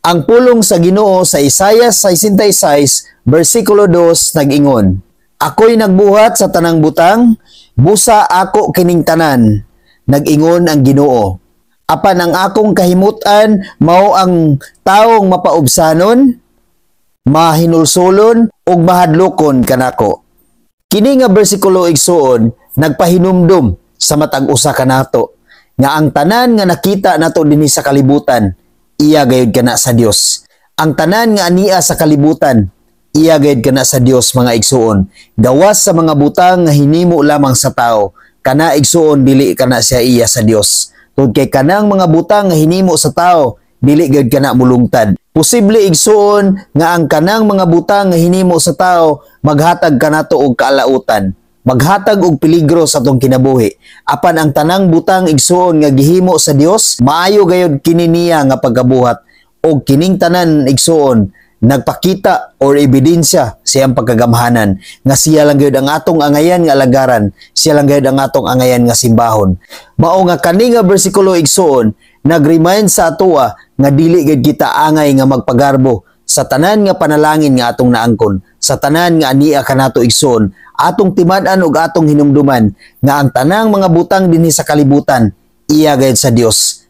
Ang pulong sa Ginoo sa Isaiah 66 bersikulo 2 nag-ingon, "Ako'y nagbuhat sa tanang butang, busa ako kining tanan," nag-ingon ang Ginoo. "Apan ang akong kahimutan mao ang taong mapaubsanon, mahinulsulon ug mahadlokon kanako." Kini nga bersikulo, igsuon, nagpahinumdum sa matag usa kanato nga ang tanan nga nakita nato dinhi sa kalibutan, iya gayud kana sa Dios. Ang tanan nga ania sa kalibutan, iya gayud kana sa Dios, mga igsuon. Gawas sa mga butang nga hinimo lamang sa tao, kana, igsuon, dili kana siya iya sa Dios. Tungod kay kanang mga butang nga hinimo sa tao, dili gayud kana mulungtad. Posible, igsuon, nga ang kanang mga butang nga hinimo sa tao maghatag kanato og kaalautan, maghatag og peligro sa atong kinabuhi. Apan ang tanang butang, igsuon, nga gihimo sa Dios, maayo gayud kini niya nga pagkabuhat og kining tanan, igsuon, nagpakita or ebidensya sa iyang pagkagamhanan nga siya lang gayud ang atong angayan nga alagaran, siya lang gayud ang atong angayan nga simbahon. Mao nga kani nga bersikulo, igsuon, nag-remind sa atoa nga dili gayud kita angay nga magpagarbo sa tanan nga panalangin nga atong naangkon, sa tanan nga ania kanato, igsoon. Atong timad-an ug atong hinumduman nga ang tanang mga butang dinhi sa kalibutan, iya gayud sa Dios.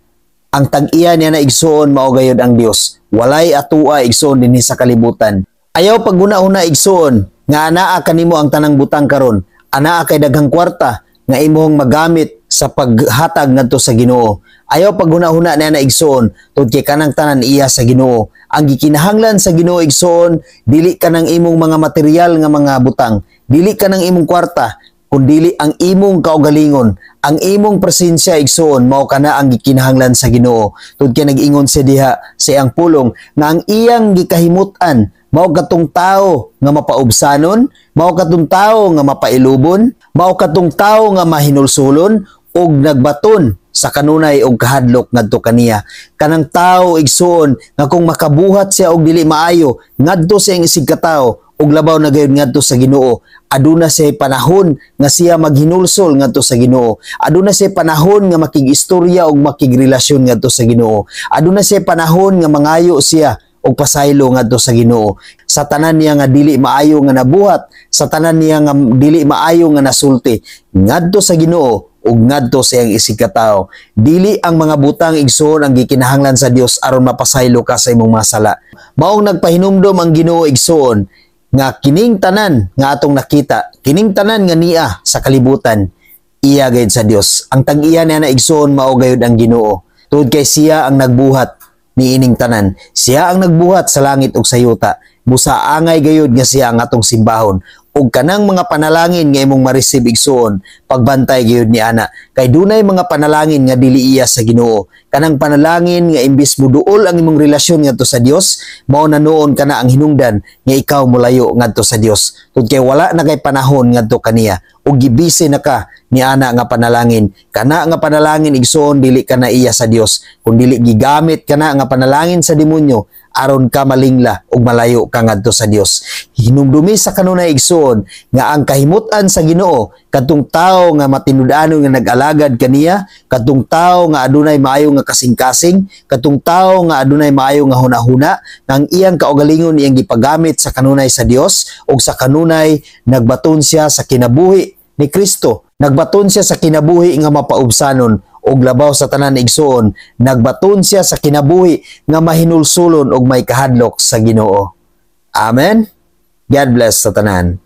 Ang tag-iya niya na, igsoon, mao gayud ang Dios. Walay atua, igsoon, dinhi sa kalibutan. Ayaw paghuna-huna, igsoon, nga anaa kanimo ang tanang butang karon. Anaa kay daghang kwarta nga imong magamit sa paghatag ngadto sa Ginoo. Ayaw paghuna-huna na na, igsoon, tungod kay kanang tanan iya sa Ginoo. Ang gikinahanglan sa Ginoo, igsoon, dili kanang imong mga material nga mga butang, dili kanang imong kwarta, kundili ang imong kaugalingon, ang imong presensya, igsoon, mao kana ang gikinahanglan sa Ginoo. Tungod kay nag-ingon siya diha sa iyang pulong nga ang iyang gikahimutan mao katong tao nga mapaubsanon, mao katong tao nga mapailubon, mao katong tao nga mahinulsulon ug nagbaton sa kanunay og kahadlok ngadto kaniya. Kanang tao, igsuon, nga kung makabuhat siya og dili maayo ngadto sa iyang isig katawo ug labaw na gayud ngadto sa Ginoo, aduna siya panahon nga siya maghinulsol ngadto sa Ginoo. Aduna siya panahon nga makig-istorya ug makigrelasyon ngadto sa Ginoo. Aduna siya panahon nga mangayo siya og pasaylo ngadto sa Ginoo sa tanan niya nga dili maayo nga nabuhat, sa tanan niya nga dili maayo nga nasulti ngadto sa Ginoo ug ngadto sa iyang isig katawo. Dili ang mga butang, igsoon, ang gikinahanglan sa Dios aron mapasaylo ka sa imong mga sala. Maong nagpahinumdom ang Ginoo, igsoon, nga kining tanan nga atong nakita, kining tanan nga nia sa kalibutan, iya gayud sa Dios. Ang tag-iya niya na, igsoon, mao gayud ang Ginoo. Tungod kay siya ang nagbuhat niining tanan. Siya ang nagbuhat sa langit ug sa yuta. Busa angay gayud nga siya ang atong simbahon. Ug kanang mga panalangin nga imong ma-receive, igsuon, pagbantay gayud ni ana. Kay dunay mga panalangin nga dili iya sa Ginoo. Kanang panalangin nga imbis muduol ang imong relasyon ngadto sa Dios, mao na nuon kana ang hinungdan nga ikaw molayo ngadto sa Dios. Tungod kay wala na kay panahon ngadto kaniya ug gibisi na ka ni ana nga panalangin. Kana nga panalangin, igsuon, dili kana iya sa Dios, kun dili gigamit kana nga panalangin sa demonyo aron ka malingla ug malayo ka ngadto sa Dios. Hinumdumi sa kanunay, igsuon, nga ang kahimutan sa Ginoo kadtong tawo nga matinud-anon nga nag-alagad kaniya, kadtong tawo nga adunay maayo nga kasing-kasing, kadtong tawo nga adunay maayo nga hunahuna, nga ang iyang kaugalingon iyang gipagamit sa kanunay sa Dios ug sa kanunay nagbaton siya sa kinabuhi ni Kristo. Nagbaton siya sa kinabuhi nga mapaubsanon ug labaw sa tanan, igsuon, nagbaton siya sa kinabuhi nga mahinulsulon ug may kahadlok sa Ginoo. Amen. God bless sa tanan.